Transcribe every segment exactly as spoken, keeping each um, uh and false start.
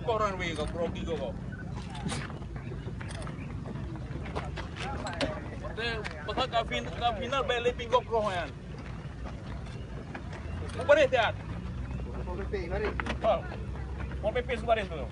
Orang weh, kau grogi kau. Pasal ka fin-, ka final bèk lé pinggok roh nyan. Baris siat. Oh. Pol P P su baris tu.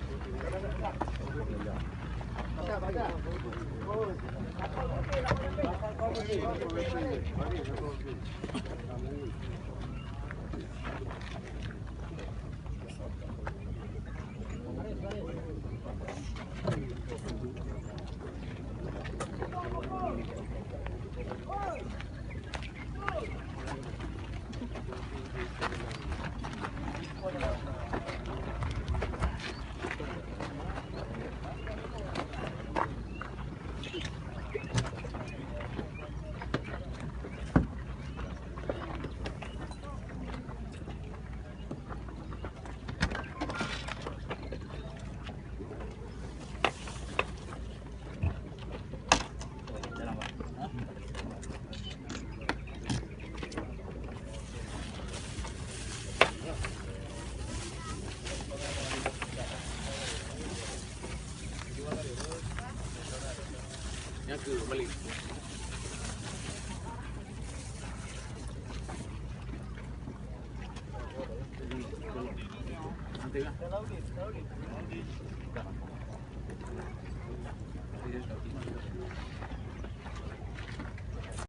Nyang keu balik.